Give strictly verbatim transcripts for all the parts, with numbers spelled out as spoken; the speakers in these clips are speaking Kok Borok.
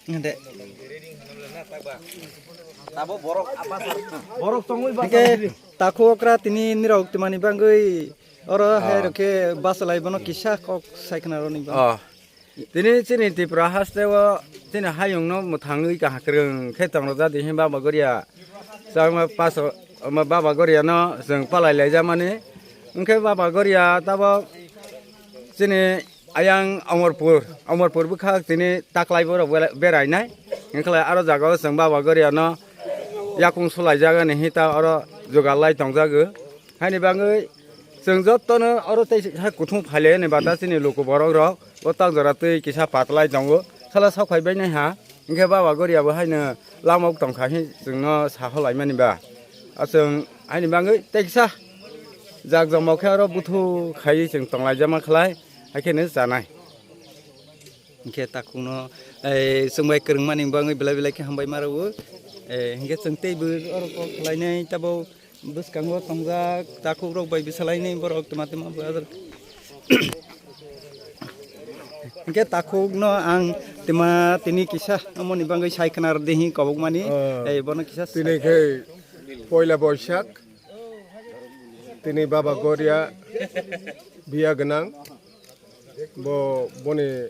De. Borok tongwi basa. Hingke takhuk okra tini nirok twmani bangwi oro hai rok khe basa lai bono kisa kok sai khna roni bo. Oh. Tini chini Tripura haste o chini hayung no mwthangwi kaham kwrwng khe tong rwjak di hinba Baba Goria. Changma paso, omo Baba Goria no chwng palai lai jak mani. Hingke Baba Goria tabok chini ayang Omorpur, Omorpur bwkhak tini taklai borok bera-, berai nai. Hingkhe aro jaga o chwng Baba Goria no yakung sulai jak ani hinta oro jugal lai tong jago. Haini bagwi chwng jotono oro tei hai kuthung phailai ani bata chini luku borok rok o tak jora twi kisa patlai tongo. Sala sok phai bai nai ha. Hingke Baba Goria bo haino lama o tongkha hin chwngno saho laimani ba. Aswng haini bagwi tei kisa jak jomok khe oro buthu khaiwi chwng tonglaijama khlai, haikhe no chanai. Hingke takhukno, eh, chwngbai kwrwngmani bagwi belai belai khe hambai ma rwo. Eh, hingke chwng teibo oro kok khlainai tabo bwskango tongjak takhukrok bai bwsalainai borok twma twma bo. Hingke takhukno ang twma tini kisa amoni bagwi sai khna rwdi hi kobokmani. Ah, eh, bono kisa tini sai khe poila Boisak, tini Baba Goria biya gwnang. Bo boni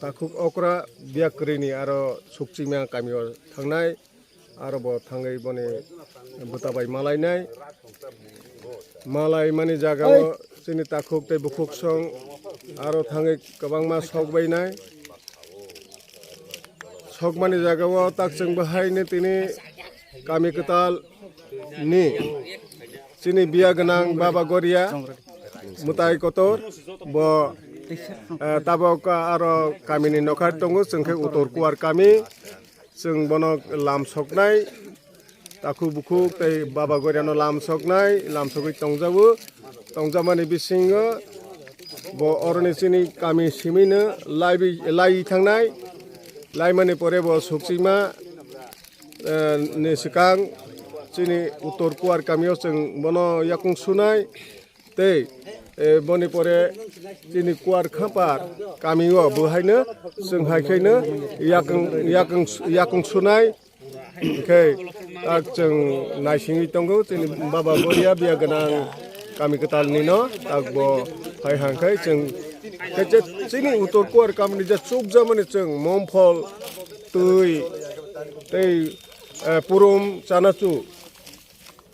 takhuk okra biya kwrwini aro Sukchima kamio thangnai. Aro bo thangwi boni bwta bai malainai. Malaimani jagao chini takhuk tei bukhuk song aro thangwi kwbangma sok bainai. Sokmani jagao tak chwng bahaino tini kami kwtal ni chini biya gwnang Baba Goria mwtai kotor bo, eh, tabok aro kamini nokha tongo, chwng khe Uttor Kuar kami. Chwng bono lam soknai, takhuk bukhuk tei Baba Goria no lam soknai, lam sogwi tongjago. Tongjakmani bisingo bo oroni chini kami simi no laibi-, lai thangnai. Laimani pore bo Sukchima, eh, ni swkang chini Uttor Kuar kamio chwng bono yakung sunai. Tei, eh, boni pore chini Kuar Khampar kamio bo haino chwng hai khaino yakung, yakung, yakung sunai. Hingkhe tak chwng naisingwi tongo chini Baba Goria biya gwnang kami kwtal nino, tak bo hai hangkhai chwng khe je chini Uttor Kuar kamini je chukjamani chwng momphol twi tei, eh, purum chanachu.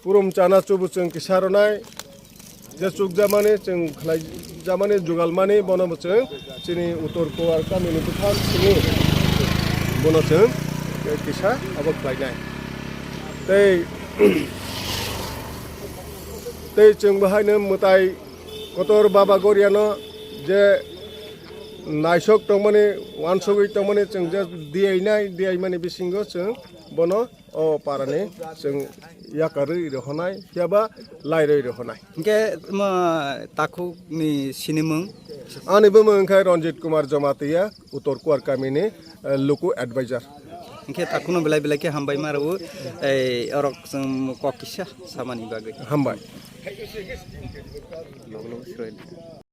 Purum chanachu bo chwng kisa rwnai, je chukjamani chwng khlaijamani jugalmani bono bo chwng chini Uttor Kuar kamini bwkhak simi bono chwng kisa abo khlainai. Tei, tei chwng bo haino mwtai kotor Baba Goriano je naisok tongmani, wansogwi tongmani chwng je diyainai, diyaimani bisingo chwng bono o parani chwng yakarwi rohonai, phiyaba lairwi rohonai. Hingke mo takhukni sinimung? Ani bumung wngkha Ranjit Kumar Jamatia, Uttor Kuar kamini, eh, luku advisor. Hingke takhukno belai belai khe hambai ma rwo, ei, orok chwng kok kisa samani bagwi. Hambai.